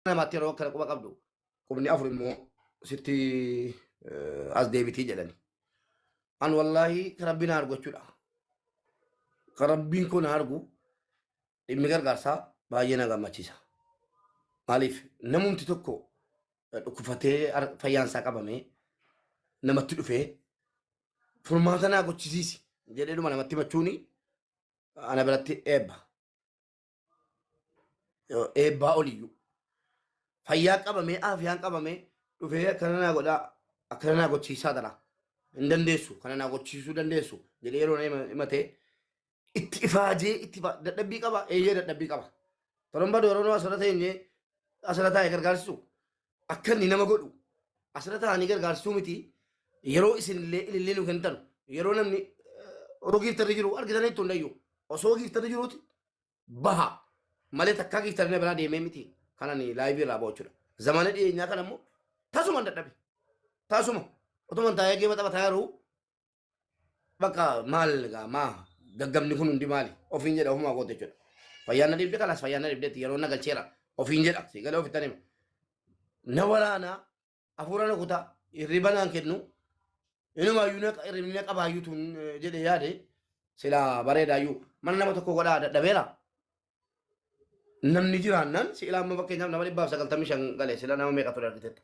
Namaatti yeroo akkana quba qabdu qubni afur immoo sitti as deebitii jedhani. An wallaahi kan rabbiin na argu jechuudha. Kan rabbiin kun na argu dhimmi gargaarsaa baay'ee na gammachiisa. Maaliif namumti tokko dhukkufatee fayyaan isaa qabamee namatti dhufee furmaata naa gochisiisi jedhee dhuma namatti himachuuni ana biratti eebba. Eebbaa oliyyuu. Fayyaa qabamee aafiyaan qabamee dhufee akkana naa godhaa akkana naa gochiisaa tana hin dandeessu kana naa gochiisuu dandeessu jedhee yeroo nama himatee itti ifaajee itti dadhabbii qaba eeyyee dadhabbii qaba. Toromba yeroo asirra teenyee asirra taa'ee gargaarsisu akka inni nama godhu asirra taa'anii gargaarsisuu miti yeroo isinillee ilillee nu kennitan yeroo namni osoo giiftarri jiru argitaniittu hundayyuu osoo giiftarri jiruuti baha malee takkaa giiftarri na biraa deemee miti kanan live irraa bahu jechuudha. Zamana dhiyeenyaa kana immoo tasuma hin dadhabe. Tasuma otuma taa'ee geema taphataa yeroo bakka maal egaa maa gaggabni kun hundi maali ofiin jedha ofumaa goote jechuudha. Fayyaan na dhibde kalaas fayyaan na dhibdeetti yeroo na galcheera ofiin jedha si galee ofittan hima. Na waraanaa hafuura na kutaa hirriba naan kennu inumaayyuu na hirribni na qabaayyuu tun jedhe yaade silaa bareedaayyuu mana nama tokko godhaa dadhabeera. Namni jiraannaan si'ila amma fakkeenyaaf nama 195 gale sila nama meeqa ture argiteetta.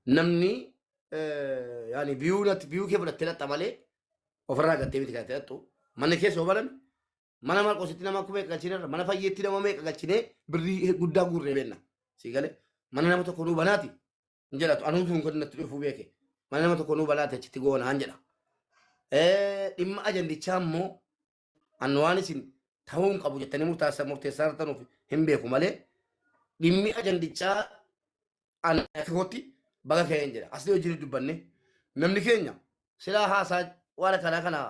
Namni yaani view natti view kee fudhattee dhaxxa malee ofirraa gattee miti kan itti dhaxxu. Manni keessa yoo baname mana Marqositti nama kuma meeqa galchineerra mana Fayyeetti nama meeqa galchinee birrii guddaa guurree beenna. Sii galee mana nama tokko nuu banaati hin jedhatu anuu tun kan natti dhufuu beeke mana nama tokko nuu banaati achitti goonaan jedha. Dhimma ajandichaa immoo An waan isin ta'uu hin qabu jettanii murtaasa murteessaa jirtanuuf hin beeku malee dhimmi ajandichaa an akka kootti baga ka'een jedha. Asli wajjin dubbanne namni keenya silaa haasaa waan akkanaa kana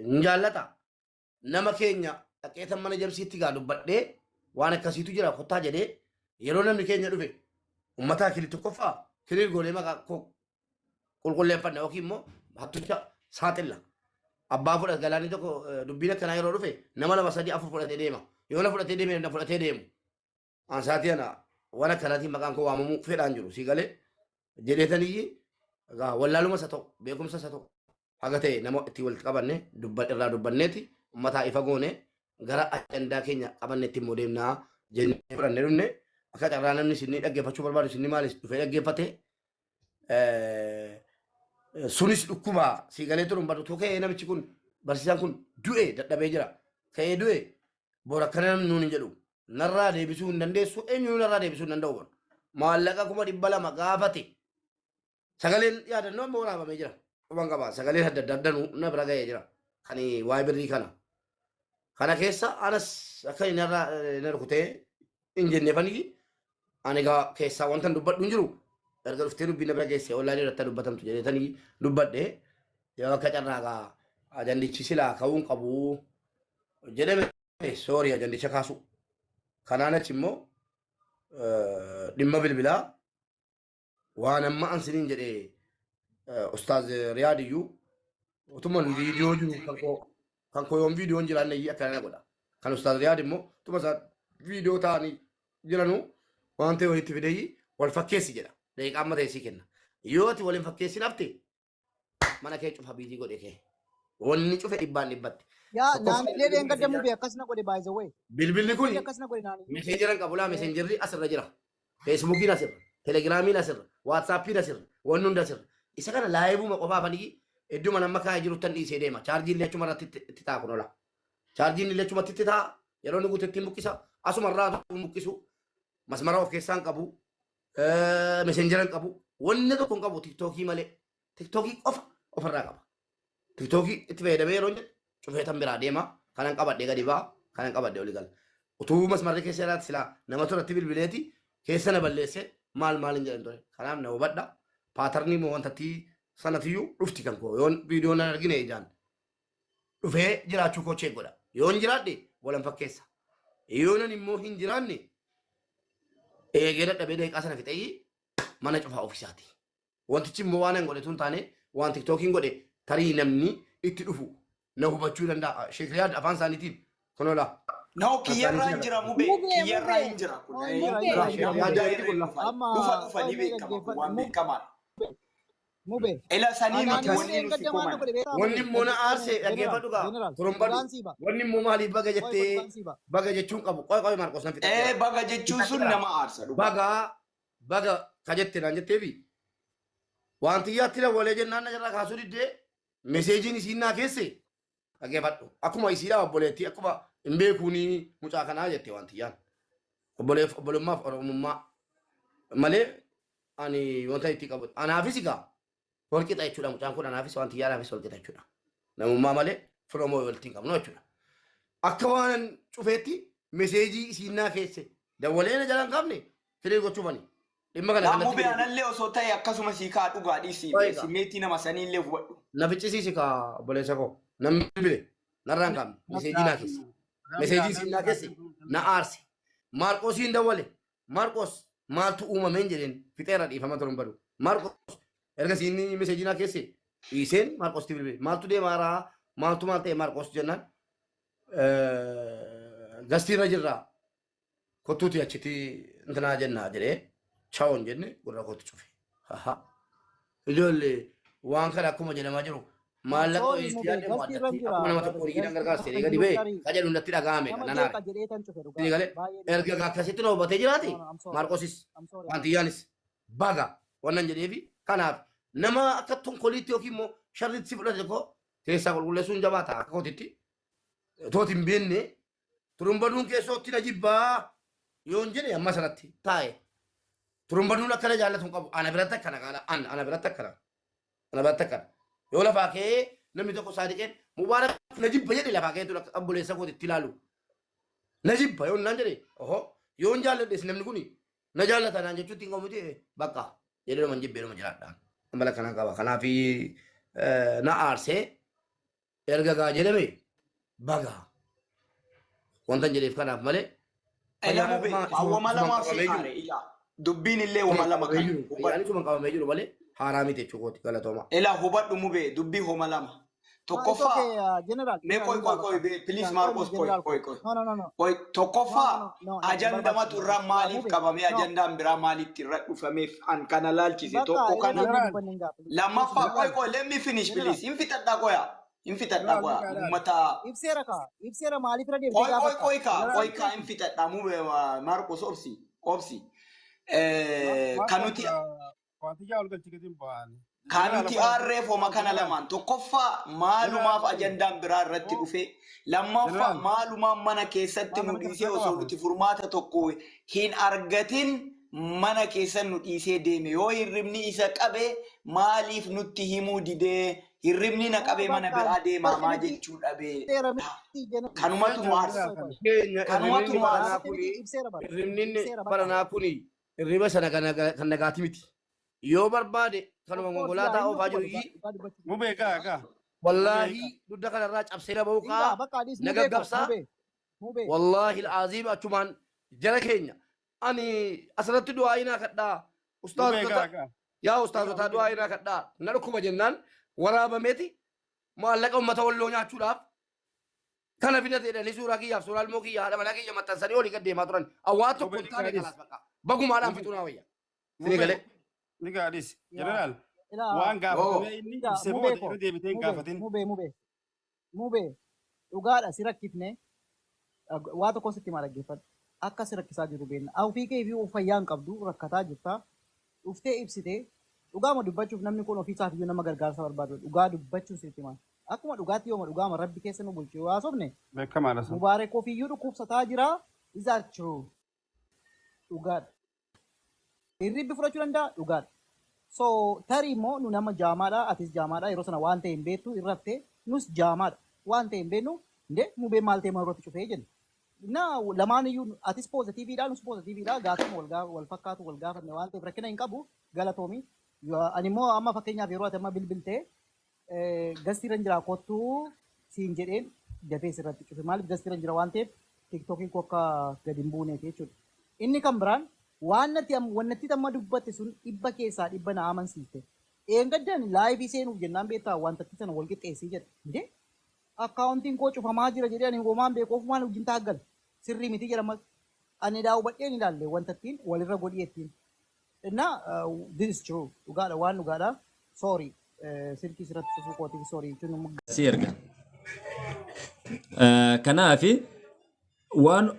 hin jaallata. Nama keenya dhaqeetan mana jamsiitti gaa dubbadhee waan akkasiitu jira kottaa jedhee yeroo namni keenya dhufe ummataa kili tokkoffaa kiliir goonee maqaa koo qulqulleeffanna yookiin immoo hatticha saaxilla. Abbaa fudhate galaanni tokko dubbiin akkanaa yeroo dhufe nama lama sadii afur fudhatee deema. Yoo na fudhatee deeme na fudhatee deemu. Ansaatii ana waan akkanaatiin maqaan koo waamamuu fedhaan jiru sii galee jedheetaniyyi egaa wallaaluma isa ta'u beekumsa isa ta'u haga ta'e nama itti walitti qabanne irraa dubbanneeti ummataa ifa goone gara ajandaa keenya qabannetti immoo deemnaa jennee fudhanne dhufne akka carraa namni isinni dhaggeeffachuu barbaadu isinni maalis dhufee dhaggeeffate sunis dhukkuba sii galee turuun badu ka'ee namichi kun barsiisaan kun du'e dadhabee jira ka'ee du'e bor akkana namni nuun hin jedhu narraa deebisuu hin dandeessu eenyuu narraa deebisuu hin danda'u bor maallaqa 200,000 gaafate sagaleen yaadannoo amma waraabamee jira quban qaba sagaleen adda addaa danuu na bira ga'ee jira kan waa'ee birrii kana kana keessa anas akka inni narraa na rukutee hin jenneefanii ani egaa keessaa wanta dubbadhu hin jiru erga dhuftee dubbii na bira geesse online irratti dubbatamtu jedheetanii dubbadhe yoo akka carraa egaa ajandichi silaa ka'uu hin qabu jedhame soorii ajandicha kaasu kanaan achi immoo dhimma bilbilaa waan amma an siniin jedhe ustaaz Riyaad iyyuu utuman viidiyoo jiru kan koo yoon viidiyoon jiraanne iyyuu akkana godha. Kan ustaaz Riyaad immoo utuma isaa viidiyoo ta'anii jiranuu waan ta'e walitti fideeyyi wal fakkeessi jedha. Daqiiqaa amma ta'e sii kenna. Yoo ati wal hin fakkeessin hafte mana kee cufa biizii godhe kee. Wanni cufe dhibbaan dhibbatti. Yaa Tokkoffaa naannilee dheengadda mubee akkas na godhe by the way. Bilbilli kun Mubee akkas na godhe naannilee. Messenger hin qabu laa messengerri asirra jira. Facebookiin asirra, Telegramiin asirra, WhatsAppiin asirra, wanni hundi asirra. Isa kana liveuma qofaafanii idduma nama kaa'ee jiru tan dhiisee deema. Chaarjiin illee achuma irratti itti ta'a kun ola. Chaarjiin illee achumatti itti ta'a. Yeroo inni guutetti hin buqqisa. Asuma irraa hin buqqisu. Masmara of keessaa hin qabu. Messengera hin qabu. Wanni tokko hin qabu TikTokii malee. TikTokii qofa ofirraa qaba. TikTokii itti fayyadamee yeroo jedhu cufee tan biraa deema. Kanan qabadhee gadi ba'a. Kanan qabadhee oli gala. Utuu masmarri keessa jiraate silaa nama turatti bilbileeti keessa na balleesse maal maal hin jedhan ture. Kanaaf na hubadha. Patternii immoo wantatti sanatiyyuu dhufti kan koo yoon viidiyoo nan argine ijaan dhufee jiraachuu koo check godha. Yoon jiraadhe walan fakkeessa. Yoonan immoo hin jiraanne eegee dadhabee daqiiqaa sana fixee mana cufaa ofiisaati. Wantichi immoo waan hin godhe tun taane waan TikTokiin godhe tarii namni itti dhufu na hubachuu danda'a. Sheek Riyaad afaan isaaniitiin kunola. No, kiyyarraa hin jira, Mubee. Mubee, Kiyyarraa Mubee. hin jira kun. No, hin jira, Mubee. hin jira. Namni Yaada irra kun dhufa. Amma Dhufa dhufa qoy ni mee beekama kun dhaggeeffadhu. waan beekamaadha. Mubee. Ila sanii Anaan miti mubee wanni nuti gadda maal na koman. godhe beektaa Wanni mubee? immoo na aarse Jeneraal, dhaggeeffadhu gaa jeneraal, turumbadhu. dhugaan siiba. Wanni immoo maaliif baga Qoy qoy jettee dhugaan siiba. baga jechuun qabu. Qoy qoy Maarqos nan fixadheera. Ee, baga jechuun sun nama aarsa dhugaa. Baga baga ka jette naan jetteefi wanti yaatti dawwalee jennaan na jalaa kaasuu diddee meseejiin isiin naa keesse dhaggeeffadhu. Akkuma isiidhaa obboleettii akkuma hin beekuuni mucaa kanaa jette wanti yaan. Obboleef obbolummaaf oromummaa malee ani wanta itti qabu. Anaafis egaa walqixa jechuudha, mucaan kun anaafis wanti yaanaafis walqixa jechuudha. Namummaa malee firomoo walitti hin qabnu jechuudha. Akka waan cufeetti meseejii isiin naa keesse dawwalee na jala hin qabne firii gochuufani. Dhimma kana Laa, kallattii Mubee, godhe. anallee osoo ta'e akkasuma sii kaa dhugaa dhiisii. Qoy egaa. Simeetii nama saniillee hubadhu. Na ficcisiisi kaa obboleessa koo. Namni bile narraa hin qabne meseejii naa keesse. Meseejii isiin naa keesse na aarse. Maarqoosiin dawwale. Maarqoos, maaltu uumameen jedheen fixeera dhiifama turan badu. Maarqoos, erga siin meseejii naa keesse dhiiseen Maarqoositti bilbile. Maaltu deemaaraa, maaltu maal ta'e Maarqoos jennaan, gastiirra jirraa, kottuuti achitti intinaa jennaa jedhee chaawon jenne gurra kootti cufe. Ijoollee, waan kana akkuma jedhamaa jiru maallaqa Sorry wayiitti mubee, yaadne gastiirra addatti jira. akkuma nama tokko horiidhaan gargaarse gadi ba'e ka jedhu natti dhaga'ame Nama nan aare. jeeqa jedhee tan cufe dhugaa. Inni galee Baay'ee dhugaa. erga akkasitti na hubatee jiraate No, no, I'm sorry. Maarqosis I'm sorry. wantiyyaanis baga wannan jedheefi kanaaf nama akka tonkoliitti yookiin immoo sharritti si fudhate tokko keessaa qulqulleessuun jabaa ta'a. Akka kootitti tooti hin beekne turumbaduun keessootti na jibbaa yoon jedhe amma sanatti taa'e turumbaduun akkana jaallatu hin qabu. Ana biratti akkana qaala, ana biratti akkana, ana biratti akkana. Yoo lafaa ka'ee namni tokko saadiqeen Mubaarak na jibba jedhe, lafaa ka'ee tura obboleessa kootitti ilaalu na jibba yoon naan jedhe, oho, yoon jaalladhes namni kuni na jaallata naan jechuutti hin qabu miti, bakka jedhee dhuma jibbee dhuma jiraadha. Amala kana qaba. Kanaaf na aarsee erga gaa jedhame baga wanta jedheef kanaaf malee. Ila Mubee, wama lamaaf si aare ila. Dubbiin illee wama lama kana. Hubadhu. Fayyaan isuma qabamee jiru malee haaraa miti jechuu kooti, galatooma. Ila hubadhu Mubee, dubbii homa lama. Tokkoffaa General. mee qoy qoy qoy please Marcos, qoy qoy qoy. No, no, no, no. Qoy, tokkoffaa No, no, no, no, ajandamatu irraa maaliif Mubee, qabamee no. ajandaan biraa maalitti irra dhufameef an kana laalchise Bakka tokko irra kana. deemnee dubbanne hin gaafa. Lammaffaa, qoy qoy, let me finish, please. Hin fixadhaa qoya. Hin fixadhaa qoya. Uummata Ibseera kaa. Ibseera, maaliif irra deemtee qoy qoy gaafatta? qoy kaa qoy kaa, hin fixadhaa Mubee, Marcos, obsi obsi. Kan nuti Waantiyyaa ol galchi gatiin ba'an. Kan nuti aarreef homa kana lamaan. Tokkoffaa, maalumaaf ajandaan biraa irratti dhufe? Lammaffaa, maalumaaf mana keessatti nu dhiisee osoo nuti furmaata tokko hin argatin mana keessa nu dhiisee deeme? Yoo hirribni isa qabe maaliif nutti himuu didee? Hirribni na qabe, mana biraa deemaa maa jechuu dhabe? Ibseera miti jeneraal. Kanumatu nu aarsa. Keenya Kanumatu hirribni nu aarsa. baranaa kuni Ibseera bara. hirribni Ibseera bakka. baranaa kuni hirriba sana kan nagaati miti. Yoo barbaade kanuma konkolaataa oofaa jiru iyyii Mubee, gaa gaa. wallaahi dugda kanarraa cabsee na ba'uu Ingaa kaa bakka adiis na mubee ko gaggabsaa. mubee. Mubee. Wallaahi al'aaziim, achumaan jara keenya ani asirratti du'aa inaa kadhaa Mubee, gaa ustaazota gaa. yaa ustaazotaa du'aa inaa kadhaa na dhukkuba jennaan waraabameeti maallaqa uummata Walloo nyaachuudhaaf kana fidate jedhanii suuraa kiyyaaf suuraa ilmoo kiyya haadha manaa kiyya maxxansanii olii gad deemaa turan. Awwaa tokko hin taane kalaas bakka bagumaadhaan fixuu naa wayya. Sinii galee. Ni gaadhis. Yaa. Jeneraal, Ilaa waan gaafatame inni Ilaa ibsee mubee booda ko irra deebitee hin mubee gaafatin. Mubee, mubee, mubee, dhugaadha si rakkifne. Waa tokko sitti maa dhaggeeffadhu. Akka si rakkisaa jiru beekna. Ofii kee fi fayyaa hin qabdu, rakkataa jirta. Dhuftee ibsitee dhugaama dubbachuuf namni kun ofiisaaf iyyuu nama gargaarsa barbaadu, dhugaa dubbachuun sitti himaa. Akkuma dhugaatti yooma dhugaama rabbi keessa nu bulche yoo haasofne Beekamaadha sun. Mubaarak ofiiyyuu dhukkubsataa jira. Is that true? Dhugaadha. Hirribbi fudhachuu danda'a? Dhugaadha. So tarii immoo nu nama jaamaadha, atis jaamaadha, yeroo sana waan ta'e hin beektu, hin raftee, nus jaamaadha. Waan ta'e hin beeknu, ndee mubee maal ta'e irratti cufee jenna. Na lamaan iyyuu atis positiveidha, nus positiveidha, gaafuma wal fakkaatu wal gaafanne waan ta'eef rakkina hin qabu, galatoomi. Ani immoo amma fakkeenyaaf yeroo ati amma bilbiltee gastiirra jira kottuu siin jedheen dafee sirratti cufe. Maaliif gastiirra jira waan ta'eef TikTokiin koo akka gadi hin buuneef jechuudha. Inni kan biraan waan natti wannatti amma dubbatte sun 100% na amansiiste. Eengaddaan live seenuuf jennaan beektaa wanta sana wal qixxeessii jedhe. Indee, akkaawuntiin koo cufamaa jira jedhee ani homaan beeku ofumaan wajjin taaggala. Sirrii miti jedhama. Ani daawwadheen ilaalle wanta ittiin walirra godhii ittiin. Innaa this is true. Dhugaadha, waan dhugaadha. Sorry. Silkii sirratti cufuu kootiif sorry jechuun. Si erga. Kanaafi waan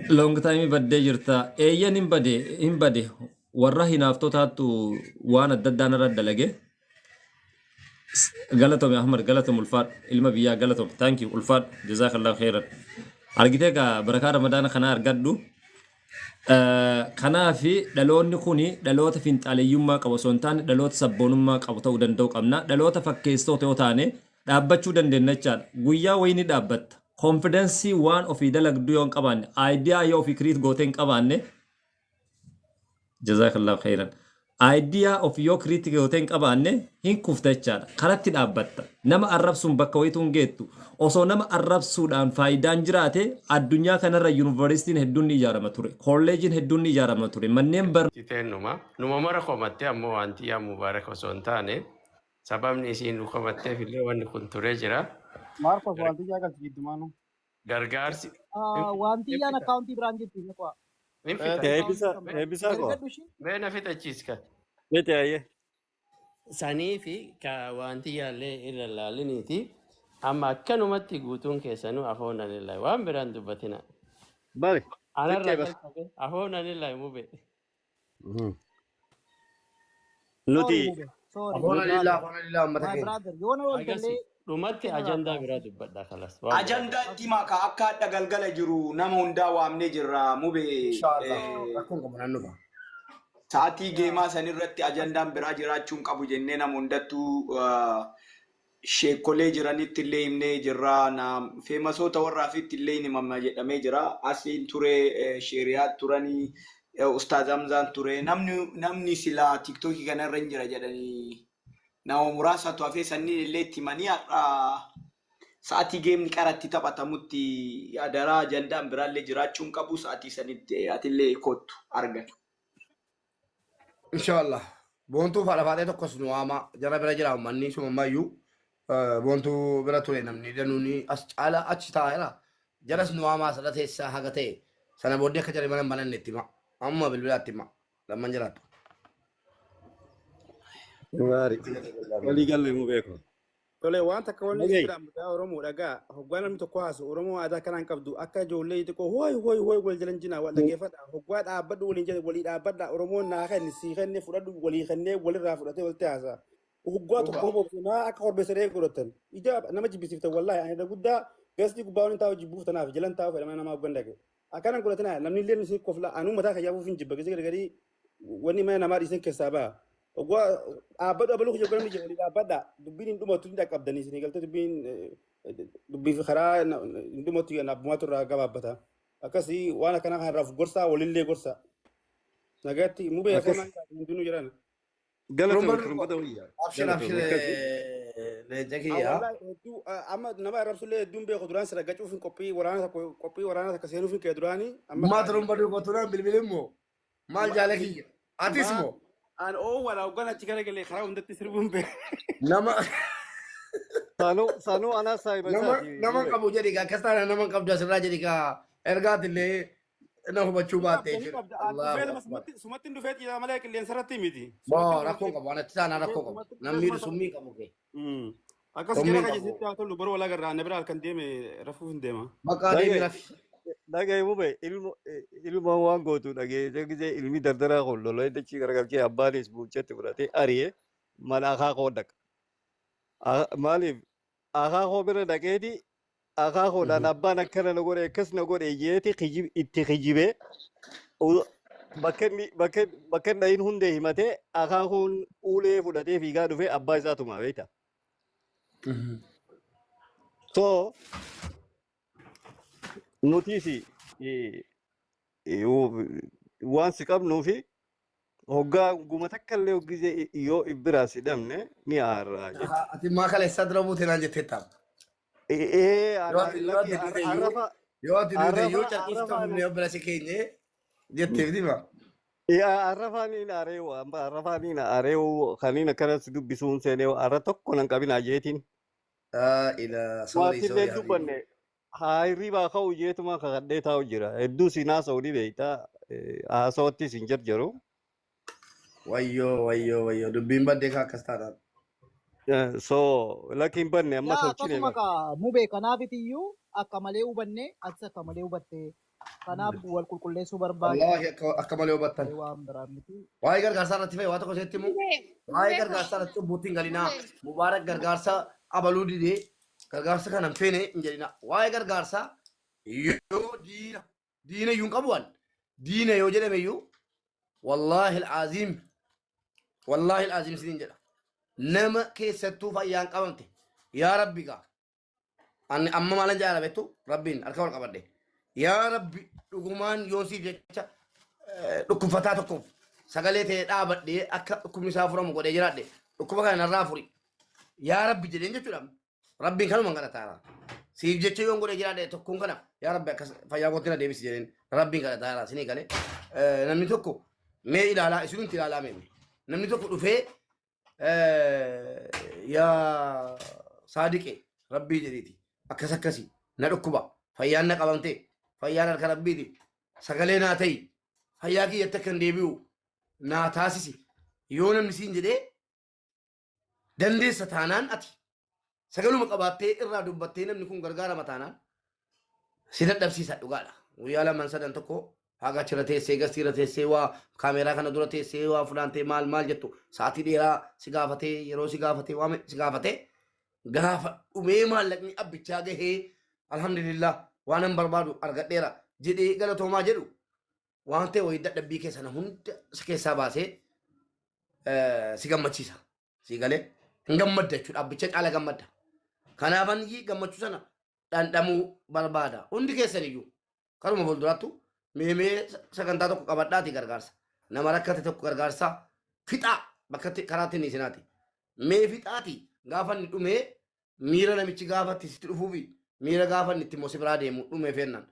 long time baddee jirta. Eeyyan, hin bade, hin bade. Warra hinaaftotaattu waan adda addaa narra dalage. Galatome Ahmad, galatome, ulfaadhu, ilma biyyaa, galatome, thank you, ulfaadhu, jazakallahu khairan. Argitee gaa, barakaa Ramadaana kanaa argadhu. Kanaafi dhaloonni kuni dhaloota finxaaleeyyummaa qabu osoo hin taane dhaloota sabboonummaa qabu ta'uu danda'u qabna. Dhaloota fakkeessitoota yoo taane dhaabbachuu dandeenya jechaadha. Guyyaa wayii ni dhaabbatta. Confidence waan ofii dalagduu yoo hin qabaanne, idea yoo ofii create gootee hin qabaanne, jazakallahu khairan. Idea ofii yoo create gootee hin qabaanne hin kufta jechaadha. Karatti dhaabbatta. Nama arrabsuun bakka wayituu hin geettu. Osoo nama arrabsuudhaan faayidaan jiraate, addunyaa kanarra yuunivarsiitiin hedduun ni ijaarama ture. Kolleejiin hedduun ni ijaarama ture. Manneen Titeen numa mara komattee, ammoo wanti yaa Mubaarak osoo hin taane sababni isiin nu komatteef illee wanni kun turee jira. Maarkos, wanti jaagalti giddumaanu. Gargaarsi Wanti yaan akkaawuntii biraan jirti. Miqaa. hin fixa. Eebbisa, eebbisaa koo. Ergadhu ishii. Mee na fixachiiska. Miti ayyee. Sanii fi ka wanti yaallee irra laaliniiti. Amma akkanumatti guutuun keessanuu afoonan illaa waan biraan dubbatina. Bari. Anarraa Fiqqee bas. jalqabe afoonan illaa mube. Nuti Sorry, Mube. Sorry. Afoona lillaa, afoona lillaa, uummata My keenya. brother. Yoo na Agasi oolchallee dhumatti kanarraa ajandaa kaasa. biraa dubbadha kalas waan biraa. Ajandaa itti himaa ka akka hadha galgala jiru nama hundaa waamnee jirra mube. Inshaallah. Rakkoon qabu, nan dhufa. Sa'aatii geemaa sanirratti ajandaan biraa jiraachuun qabu jennee nama hundattuu sheekolee jiranitti illee himnee jirra. Na feemasoota warraafitti illee hin himama jedhamee jira. Asiin ture, sheeriyaa turanii, Ustaaz Hamzaan ture. Namni silaa TikTokii kanarra hin jira jedhanii nama muraasatu hafee, sanniin illee itti himanii har'a sa'aatii geemni qaratti taphatamutti adaraa ajandaan biraallee jiraachuun qabu, sa'aatii sanitti atillee kottu argan. Inshaallah. Boontuu faadha faatee tokkos nu waama. Jara bira jira uummanni sumammayyuu. Boontuu bira ture namni danuuni as caala achi taa'eera. Jaras nu waamaa sana teessaa haga ta'e. Sana booddee akka jarri mana hin bananne itti hima. Amma bilbilaatti hima. Lamman jiraattu. Gaarii. Walii galle mu beeku. Tole, waan takka wanni Dhaga'i. isin bira Oromoo dhagaa hoggaa namni tokko haasu, Oromoo aadaa kanaan qabdu, akka ijoollee xiqqoo hooy hooy hooy wal jalan jinaa wal dhaggeeffadha. Hoggaa dhaabbadhu waliin jedhe, walii dhaabbadha. Oromoon naa kenni sii kenne fudhadhu, walii kennee walirraa fudhatee walitti haasa. Hoggaa tokko boobsinaa akka korbeessa reefu godhatan ija nama jibbisiiftan. Wallaahi ani guddaa gastii gubbaa waliin taa'u jibbuuf tanaaf jalan taa'u fedhama namaa hoggan dhage. Akkanan godhatina, namni illee si kofla. Anuu mataa kayyaafuu hin jibba gisee gargarii wanni mana namaa dhiisan keessaa ba'a. Oggaa dhaabbadhu abaluu kiyya namni jedhu walii dhaabbadha. Dubbiin hin dhumatu, hin dhaqqabdanii isinii galtee, dubbiin dubbii fi karaa hin dhumatu, abbummaatu irraa gabaabbata. Akkasii waan akkanaa kanarraaf gorsaa, walillee gorsa. Nagaatti mubee. Akkas. Afoonaan hundinuu jiran. Galatoomi. Turumba. Turumbata wayyaa. Abshir. Galatoomi. Abshir. Akkasi. Leenca kiyya. Wallahi hedduu amma nama arrabsullee hedduun beeku duraan sira gacuuf hin qophii waraana tokko qophii waraana takka seenuuf hin ka'e duraanii amma. Maa turumba dubbatu naan bilbilin moo? Maal jaala kiyya? Atis moo? An oo wala hoggan achi garagalee karaa hundatti sirbuun beeku. Nama Sanuu, sanuu anaa saahiba nama isaati. nama Mubee. qabu jedhi gaa, akkas taana nama qabdu asirraa jedhi gaa, ergaatillee na hubachuu baatte jechuudha. Allahu akbar. Sumatti hin dhufee jira malee qilleensa irratti miti. Moo rakkoo qabu, anatti taanaan rakkoo qabu. Namni miidhu summii qabu kee. Akkas Summii jira kan qabu. jechutti haa tollu, boroo walaa garraa na bira halkan deeme rafuuf hin deema. Maqaa deemi Dhaga'i. rafi. Dhaga'i mubee, ilmo ilmo waan gootu dhageessee gisee ilmi dardaraa kun lolee dachii garagalchee abbaanis buuchatti fudhatee ari'ee mana akaakoo dhaqa. Maaliif akaakoo bira dhaqeeti akaakoodhaan abbaan akkana na godhe, akkas na godhe jeeti itti kijibee bakka inni bakka inni dhahin hundee himatee akaakoon ulee fudhatee fiigaa dhufee abbaa isaa tumaa beekta. So nutis waan si qabnuu fi hoggaa guma takka illee gisee yoo biraa si dhabne ni aarraa jechuudha. Ati maa kaleessa dura buutee naan jettee ta'a. Ee. Yoo ati duute iyyuu arrafa yoo ati duute iyyuu arrafa carqiif arrafaan qabnee bira si keenye jettee miti ma. Arrafaaniin areewu, arrafaaniin areewu kaniin akkanas dubbisuun seenee arra tokko nan qabinaa jeetiin. Ila sorry. Waatillee Sorry habibi. dubbanne. Haa hirribaa ka'u jeetuma kakadhee taa'u jira. Hedduu siin haasa'u ni beektaa. Haasawatti siin jarjaru. Wayyoo wayyoo wayyoo dubbiin baddee kaa akkas taadhaan. So lakki hin banne amma Yaa tolchine akkasuma bara. kaa mubee kanaafitiyyuu akka malee hubanne atis akka malee hubatte kanaaf wal qulqulleessuu barbaanne Wallaahi akka malee hubattan. malee waan biraa miti. Waa'ee gargaarsaa irratti fa'i waa tokko isheetti himu. Mubee, Waa'ee mubee ko, gargaarsaa irratti cubbuutti hin galinaa. mubee. Mubaarak gargaarsa abaluu didee gargaarsa kana hin feene hin jedhina. Waa'ee gargaarsaa yoo diina diina iyyuu hin qabu waan diina yoo jedhame iyyuu wallaahi al'aaziim wallaahi al'aaziim isiniin jedha. Nama keessattuu fayyaan qabamte yaa rabbi gaa ani amma maalan jedhaa beektu rabbiin harka wal qabadhe yaa rabbi dhugumaan yoon siif jecha dhukkubfataa tokkoof sagalee ta'ee dhaabadhee akka dhukkubni isaa furamu godhee jiraadhe dhukkuba kana narraa furi yaa rabbi jedheen jechuudha rabbiin kanuma kadhataara siif jecha yoon godhee jiraadhe tokkoon kana yaa rabbi akkas fayyaa kootti na deebisi jedheen rabbiin kadhataara sinii galee namni tokko mee ilaalaa isinumti ilaalaa mee namni tokko dhufee yaa saadiqe rabbii jedhiiti akkas akkasi na dhukkuba fayyaan na qabamte fayyaan harka rabbiiti sagalee naa ta'i fayyaa kiyyatti akka hin deebi'u naa taasisi yoo namni siin jedhee dandeessa taanaan ati sagaluma qabaattee irraa dubbattee namni kun gargaarama taanaan si dadhabsiisa dhugaadha. Guyyaa lamaan sadan tokko haga achirra teessee gastiirra teessee waa kaameeraa kana dura teessee waa funaantee maal maal jettu sa'aatii dheeraa si gaafatee yeroo si gaafatee waa si gaafatee gaafa dhumee maallaqni abbichaa gahee alhamdulillah waan an barbaadu argadheera jedhee galatoomaa jedhu waan ta'e wayii dadhabbii kee sana hunda si keessaa baasee si gammachiisa. Si galee hin gammadda jechuudha abbicha caala gammadda. Kanaafan gammachuu sana dhandhamuu barbaada. Hundi keessan iyyuu karuma fuulduraattu meemee sagantaa tokko qabadhaati gargaarsa. Nama rakkate tokko gargaarsa fixaa bakka karaatti inni isinaati. Mee fixaati gaafa inni dhumee miira namichi gaafa itti sitti dhufuufi miira gaafa inni itti immoo si biraa deemu dhumee fennaan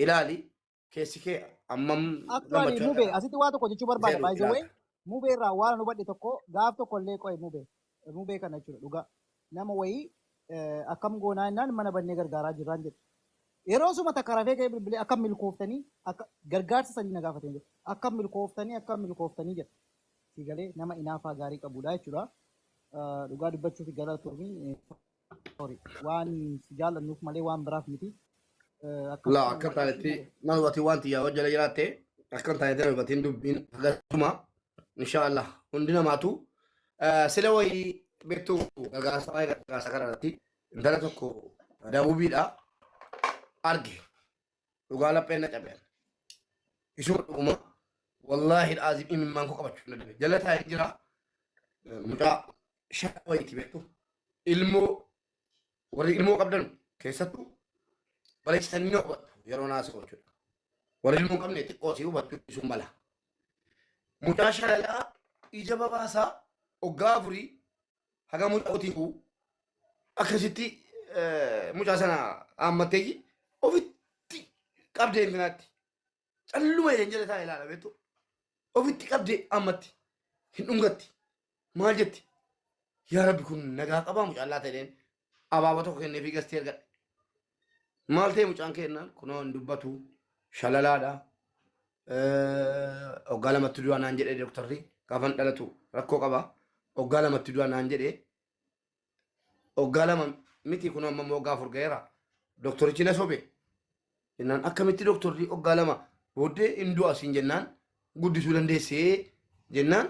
ilaali keessi kee ammam Actually gammachuu mubee argata. asitti waa tokko jechuu barbaada Seeru by the way ilaalta. mubee irraa waan an hubadhe tokko gaaf tokko illee qo'e mubee mubee kana jechuudha dhugaa nama wayii akkam goonaa jennaan mana bannee gargaaraa jirraan jedhe. Yeroo suma takka rafee ka'ee bilbilee akkam milkooftanii akka gargaarsa sadii na gaafatee jedhe akkam milkooftanii akkam milkooftanii jedhe. Si galee nama inaafaa gaarii qabudha jechuudha. Dhugaa dubbachuuf galatoomii sorry waan si jaallannuuf malee waan biraaf miti. Laa Akkasuma akka taanetti nan hubatiin waan xiyyaa hojjala jiraatte akka taanetti nan hubatiin dubbiin akkasuma inshaallah hundi namaatu sila wayii beektu gargaarsa waa'ee gargaarsa kana irratti intala tokko dabuubiidha arge dhugaa lapheen na cabe isuma dhuguma wallaahi aziim imimmaan koo qabachuu hin dandeenye jala taa'ee jira mucaa shan wayiiti beektu ilmoo warri ilmoo qabdan keessattuu bareechisanii ni hubattu yeroo naasa'u jechuudha. Warri ilmoo hin qabne xiqqoo si hubattu dhiisuun mala. Mucaa shalalaa ija babaasaa waggaa afurii haga mucaa otiiku akkasitti mucaa sana haammattee ofitti qabdee intinaatti. Calluma jedheen jala taa'ee ilaala beektu. Ofitti qabdee hammatti hin dhungatti. Maal jetti? Yaa Rabbi kun nagaa qabaa mucaan laata jedheen abaaboo tokko kenneefii gastee ergadhe. Maal ta'e mucaan kennaan kunoo hin dubbatu shalalaadha. Waggaa lamatti du'a naan jedhe dooktarri gaafan dhalatu rakkoo qaba. Waggaa lamatti du'a naan jedhe waggaa lama miti kunoo amma immoo waggaa afur ga'eera. Dooktorichi na sobe. Jennaan akkamitti dooktorri waggaa lama booddee hin du'a siin jennaan guddisuu dandeessee jennaan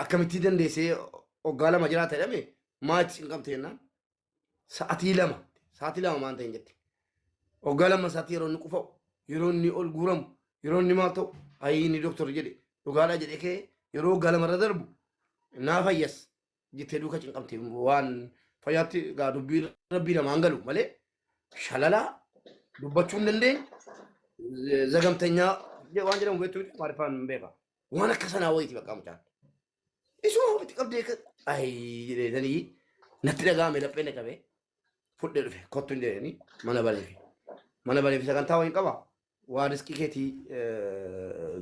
akkamitti dandeessee waggaa lama jiraata jedhame maa itti hin qabte jennaan sa'atii lama maan ta'in jette. Waggaa lama sa'atii yeroo inni qufa'u yeroo inni ol guuramu yeroo inni maal ta'u ayii inni dooktorri jedhe dhugaadhaa jedhe kee yeroo waggaa lama irra darbu naa fayyas jettee duuka cinqamte waan fayyaatti gaa dubbii rabbii namaan galu malee shalalaa dubbachuu hin dandeenye zagamtanyaa waan jedhamu beektu maariffaan hin beeka. Waan akka sanaa wayiiti bakka mucaan. Isuma ofitti qabdee ayii jedhanii natti dhaga'ame laphee na qabee fudhee dhufe kottu hin jedhanii mana bareefi. Mana bareefi sagantaa wayiin qaba. Waa riskii keetii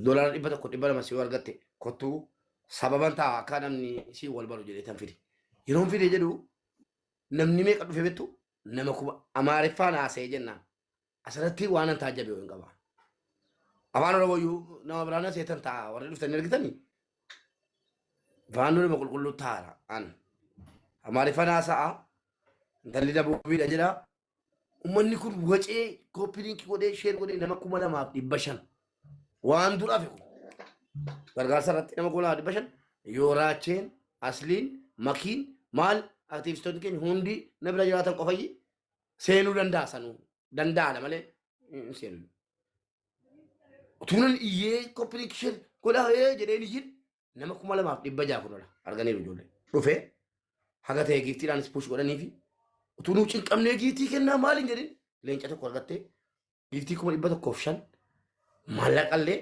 $100 200 si yoo argatte kottuu sababan ta'a akka namni si wal baru jedhee tan fide. Yeroon fide jedhu Namni meeqa dhufe beektu? Nama kuma Amaariffaan haasa'ee jennaan. Asirratti waan an taajjabe hin qaba. Afaan Oromoo iyyuu nama biraan seetan ta'a warri dhuftanii argitanii. Afaan Oromoo qulqulluu taa'ara an. Amaariffaan haasa'a. Intalli dabuubiidha jedha. Uummanni kun wacee copy link godhee share godhee nama 2500. Waan dur hafe kun. Gargaarsa irratti nama 2500 yoo raacheen asliin makiin maal aktiivistoonni keenya hundi na bira jiraatan qofayyi seenuu danda'a sanuu danda'aadha malee hin seenu. Utuunan iyyee copy link share godhaa jedheen iyyin nama 2600 kun ola arganiiru ijoollee. Dhufee haga ta'e giiftiidhaanis push godhanii fi utuu nuu cinqabnee giiftii kennaa maal hin jedhin leenca tokko argattee giiftii 105,000 maallaqallee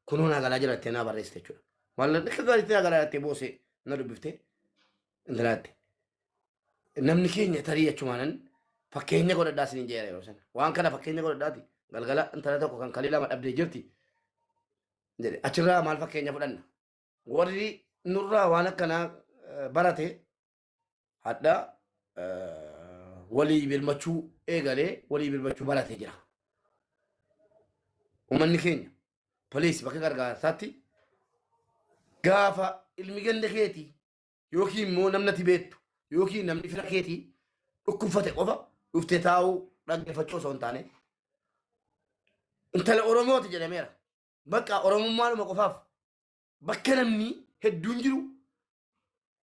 kunoo naa galaa jira jettee naa barreessite jechuudha. Maallaqni akka gaariitti naa galaa jettee boosee na dubbiftee intalaatti. Namni keenya tarii achumaanan fakkeenya godhadhaa isiniin jedheera yeroo sana. Waan kana fakkeenya godhadhaati galgala intala tokko kan kalee lama dhabdee jirti jedhe achirraa maal fakkeenya fudhanna. Warri nurraa waan akkanaa barate hadha walii birmachuu eegalee walii birmachuu barate jira. Uummanni keenya police bakka gargaarsaatti gaafa ilmi ganda keetii yookiin immoo namni ati beektu yookiin namni fira keetii dhukkubfate qofa dhuftee taa'uu dhaggeeffachuu osoo hin taane intala Oromooti jedhameera. Bakka Oromummaanuma qofaaf bakka namni hedduun jiru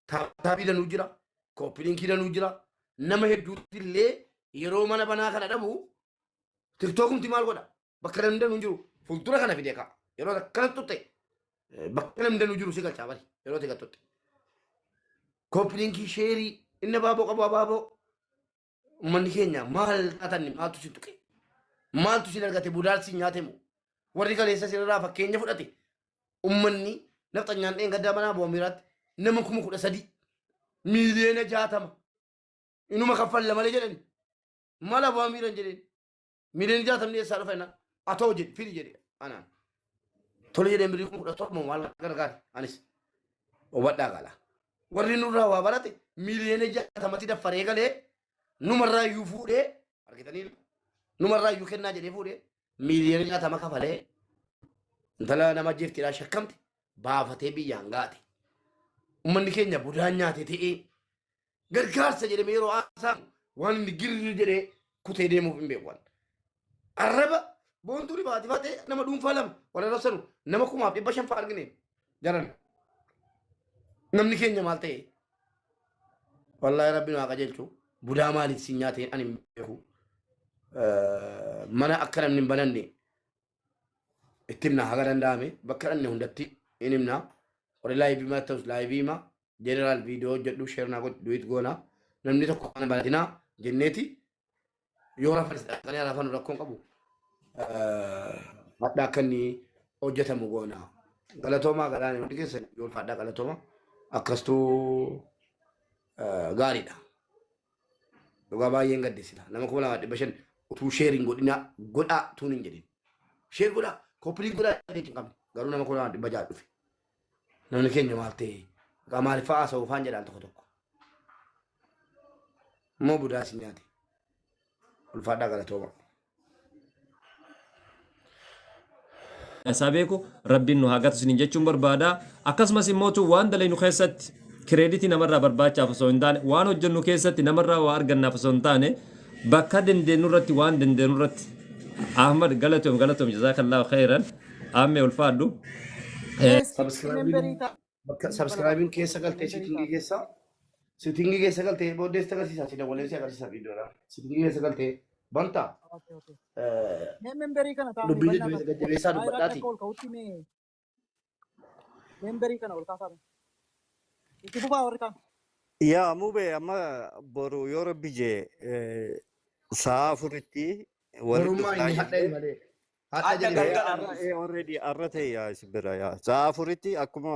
taabii danuu jira, copy linkii danuu jira, nama hedduutti illee yeroo mana banaa kana dhabu tiktookumti maal godha? Bakka namni danuu jiru fuuldura kana fidee ka'a. Yeroo akkana tutte bakka namni danuu jiru si galchaa bari yeroo itti gattutte. Copy linkii share inni abaaboo qabu abaaboo uummanni keenya maal taatan maaltu si tuqe? Maaltu si argate budaan si nyaate moo? Warri kaleessa sirraa fakkeenya fudhate uummanni nafxanyaan dheengaddaa manaa boomiraatti nama 13,000 miliyoona 60 inuma kaffalla malee jedhani mala boamiran jedheen miliyoona 60 eessaa dhufa jennaan atoo jedhe fidi jedhe anaan tole jedheen birrii 17,000 maal gargaare anis hubadhaa gala warri nurraa waa barate miliyoona 60tti daffaree galee numarraa iyyuu fuudhee argitanii numarraa iyyuu kennaa jedhee fuudhee miliyoona 60 kafalee intala nama jeeftiidhaan shakkamte baafatee biyyaan gaate. Uummanni keenya budaan nyaate ta'ee gargaarsa jedhamee yeroo haasa'amu waan inni girri jedhee kutee deemuuf hin beeku. Arraba boontuu dhibaati fatee nama dhuunfaa lama warra arrabsanu nama 5,500 fa'a argine jaran. Namni keenya maal ta'e? Wallaahi rabbi nu haa qajeelchu. Budaa maaliif si nyaate ani hin beeku. Mana akka namni hin bananne itti himna haga danda'ame bakka dhanne hundatti hin himna. Warri live ma ta'us live ma general viidiyoo hojjedhu share naa godhu duet goona. Namni tokko kana banatinaa jenneeti yoo rafanis dhaqanii rafan rakkoon qabu. Hadha akka inni hojjetamu goona. Galatoomaa galaana hundi keessan yoo ulfaadhaa galatooma. Akkastuu gaariidha. Dhugaa baay'een gaddisila. Nama 2500 utuu share hin godhinaa godhaa tuun hin jedhin. Share godhaa copy link godhaa jedhee hin qabne. Garuu nama 2600 dhufe. Namni keenya maal ta'e maqaa maaliif haasa'u faan jedhaan tokko tokko. Immoo budaa si nyaate. Ulfaadhaa galatooma. Isaa beeku rabbiin nu haa gatu isiniin jechuun barbaada. Akkasumas immoo waan dalaynu keessatti credit namarraa barbaachaaf osoo hin taane, waan hojjennu keessatti namarraa waa argannaaf osoo hin taane, bakka dandeenyu irratti waan dandeenyu irratti. Ahmad, galatoom, galatoom, jazaakallaahu khayran, ammee ulfaadhu. Subscribeiin bakka subscribeiin keessa galtee setting keessa galtee booddee sitti agarsiisa, si dawwalee si agarsiisa viidiyoodhaan setting keessa galtee bantaa. Mee member kana taa'anii dubbii bannaa jajjabeessa kana. jajjabeessaa Baay'ee dubbadhaati. akka ol ka'utti mee member kana ol kaasaa. Itti fufaa warri kaan. Yaa mube, amma boru yoo rabbi jee sa'a 4tti walitti Borummaa dhufnaa inni hadha jennee. malee. Hadha Adda jedhe malee. galgala Arra nuuf. Already arra ta'e yaa isin bira yaa sa'a 4tti akkuma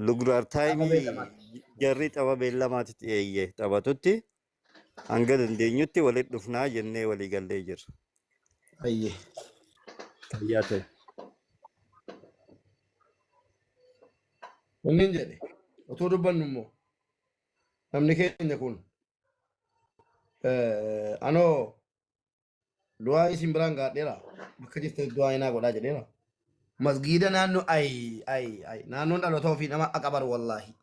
lugraar Tapha time beellamaatti. Jarri tapha beellamaatti eeyyee taphatutti hanga dandeenyutti walitti dhufnaa jennee walii gallee jirra. Ayyee. Fayyaa ta'e. Inni hin jedhe otoo dubbannu immoo namni keenya kun Anoo du'aa isin biraan gaadheera. Bakka jirtanitti du'aa inaa godhaa jedheera. Masgiida naannoo ay ay ay naannoon dhaloota ofii nama aqabaru wallaahi.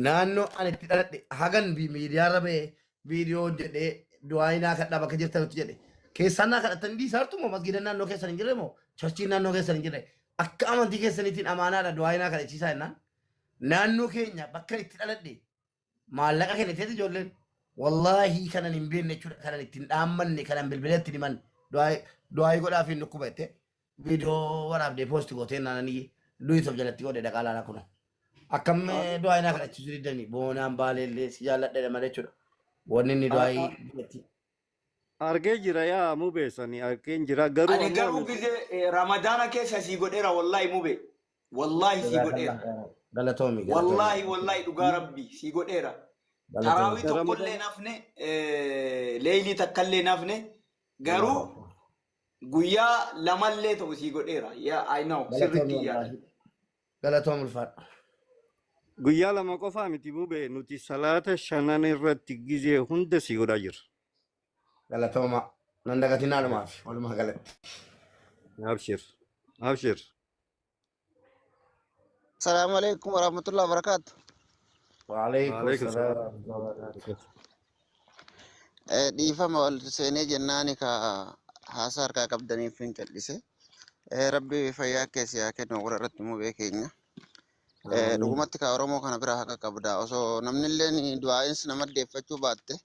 Naannoo ani itti dhaladhe hagan miidiyaarra ba'ee viidiyoo hojjedhee du'aa inaa kadhaa bakka jirtanitti jedhe. Keessaan naa kadhatanii dhiisaartu moo masgiida naannoo keessan hin jirre moo churchiin naannoo keessan hin jirre akka amantii keessaniitiin amaanaadha du'aa inaa kadhachiisaa jennaan. Naannoo keenya bakka itti dhaladhe maallaqa kenniteeti ijoolleen wallaahi kanan hin beekne jechuudha kanan ittiin dhaammanne kanan bilbilee ittiin himanne du'aa godhaa fi dhukkuba jette viidiyoo waraabdee post gootee naananii du'i of jalatti godhe dhaqaa laalaa kun akkam du'aa inaa kadhachiisuu didanii boonaan baaleellee si jaalladhe malee jechuudha wanni inni du'aa biratti. Argee jira yaa mubeessanii argeen jira garuu Ani ammoo garuu nuti gizee Ramadaana keessa sii godheera wallaahi mube. Wallaahi sii godheera. Galatoomi galatoomi. Wallaahi wallaahi dhugaa rabbi sii godheera. Galatoomi. Taraawii tokkollee nafne leeylii takkallee nafne garuu guyyaa lamallee ta'u sii godheera. Yeah, I know Galatoomi sirriitti yaada. wallaahi. Galatoom ulfaadha. Guyyaa 2 qofaa miti mube nuti salaata shanan irratti gizee hunda sii godhaa jirra. Galatooma. Nan dagatinaa dhumaaf walumaa galatti. Abshir. Abshir. Assalamu alaikum warahmatullahi wabarakatuh. Waalaikum Waalaikum salaam. salaam. Dhiifama ol seenee jennaani ka haasaa harkaa qabdaniif hin cal'ise. Rabbi fayyaa keessi haa kennu warra irratti mubee keenya. Amiin. Dhugumatti ka Oromoo kana bira haqa qabda. Osoo namni illee du'aa'insi nama deeffachuu baatte.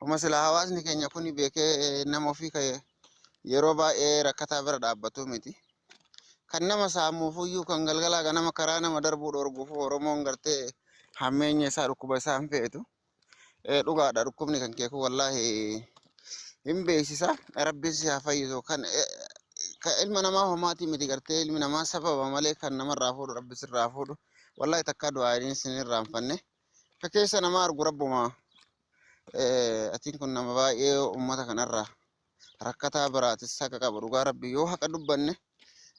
Uma sila hawaasni keenya kun beekee nama ofii ka yeroo baay'ee rakkataa bira dhaabbatu miti. Kan nama saamuufuyyuu kan galgalaa ganama karaa nama darbuu dhorguuf Oromoon gartee hammeenya isaa dhukkuba isaa hin feetu. Dhugaadha dhukkubni kan keeku wallaahi hin beeksisa. Rabbiin si haa fayyisu. Kan ilma namaa homaatii miti gartee ilmi namaa sababa malee kan namarraa fuudhu rabbi sirraa fuudhu. Wallaahi takkaa du'aayin sin irraanfanne. Ka keessa namaa argu rabbuma. Atiin kun nama baay'ee uummata kanarraa rakkataa biraatis haqa qaba dhugaa rabbi yoo haqa dubbanne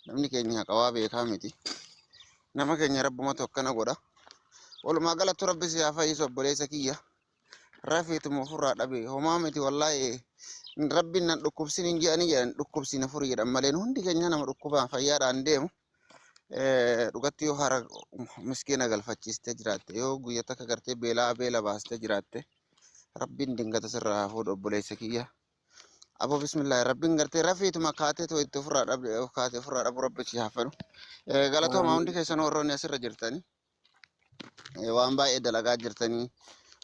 namni keenya haqa waa beekaa miti. Nama keenya rabbumatu akkana godha. Walumaa galatti rabbi si haa fayyisu obboleessa kiyya. Rafiituma ofirraa dhabe homaa miti wallaahi rabbiin nan dhukkubsin hin jedhanii jedhan dhukkubsin afurii jedhan malee hundi keenya nama dhukkubaan fayyaadhaan deemu. Dhugatti yoo hara miskiina galfachiistee jiraatte yoo guyya takka gartee beelaa beela baastee jiraatte rabbiin dingata sirraa haa fuudhu obboleessa kiyya. Aboo bismillaahi rabbiin gartee rafiituma kaatee too itti ofirraa dhabde kaatee ofirraa dhabu rabbi si haa fedhu. Galatooma hundi keessan warroonni asirra jirtanii waan baay'ee dalagaa jirtanii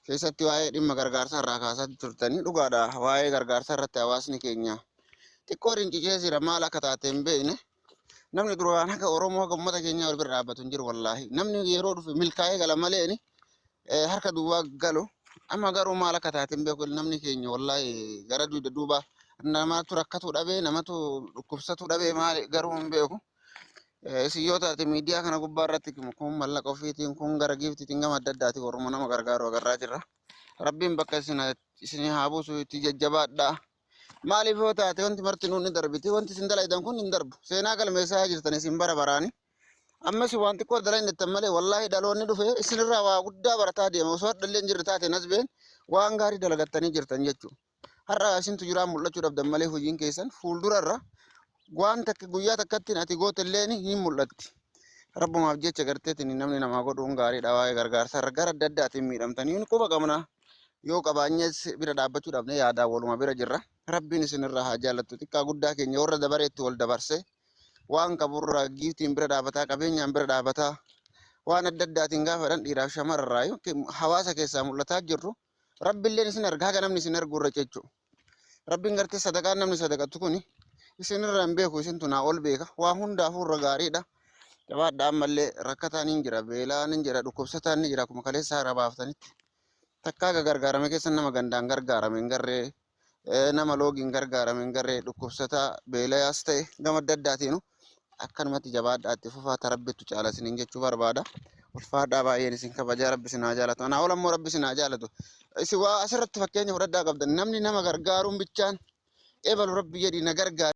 keessatti waa'ee dhimma gargaarsaa irraa kaasaa turtanii dhugaadha waa'ee gargaarsaa irratti hawaasni keenya xiqqoo rincicee jira maal akka taate hin beekne. Namni duraan akka Oromoo akka uummata keenyaa wal bira dhaabbatu hin jiru wallaahi. Namni yeroo dhufe milkaa'ee gala malee harka duwwaa galu. Amma garuu maal akka taate hin beeku namni keenya wallaahi gara dugda duuba namatu rakkatu dhabee namatu dhukkubsatu dhabee maal garuu hin beeku. Isin yoo taate miidiyaa kana gubbaa irratti kun mallaqa ofiitiin kun gara giiftiitiin gama adda addaatiin Oromoo nama gargaaru agarraa jirra. Rabbiin bakka isin haa buusu itti jajjabaadhaa. Maaliif yoo taate wanti marti nuun ni darbiti wanti isin dalagdan kun hin darbu. Seenaa galmeessaa jirtan isin bara baraani. Ammas waan xiqqoo dalagdan malee wallaahi dhaloonni dhufe isinirraa waa guddaa barataa deema. Osoo hadhallee hin jirre taate nasbeen waan gaarii dalagattanii jirtan jechuudha. Har'a isintu jiraa mul'achuu dhabdan malee hojiin keessan fuuldurarra waan takka guyyaa takkatti ati goote illee hin mul'atti. Rabbumaaf jecha garteetiin namni namaa godhuun gaariidha waa'ee gargaarsa irra gara adda addaatiin miidhamtanii ni quba qabna. Yoo qabaanyes bira dhaabbachuu dhabne yaadaan waluma bira jirra. Rabbiin isinirraa haa jaallattu. Xiqqaa guddaa keenya warra dabareetti wal dabarse waan qaburraa giiftiin bira dhaabataa qabeenyaan bira dhaabataa waan adda addaatiin gaafadhan dhiiraaf shamararraa hawaasa keessaa mul'ataa jirru. Rabbiilleen isin argaa haga namni isin arguu irra jechuudha. Rabbiin gartee sadaqaan namni sadaqatu kuni isinirraa hin beeku isintu naa ol beeka. Waa hundaafuu irra gaariidha. Jabaadhaa ammallee rakkataan hin jira, beelaan hin jira, dhukkubsataan ni jira akkuma kaleessa hara baaftanitti. Takkaa aga gargaarame keessa nama gandaan gargaarame hin garree, nama loogiin gargaarame hin garree, dhukkubsataa beelayaas ta'e gama adda addaatiinu akkanumatti jabaadhaa itti fufaa tarabbittu caala isiniin jechuu barbaada. Ulfaadhaa baay'een isin kabajaa rabbi isin haa jaalatu. Anaa ol ammoo rabbi isin haa jaalatu. Isin waa asirratti fakkeenya fudhadhaa qabdan namni nama gargaaruun bichaan ebalu rabbi jedhi na gargaari.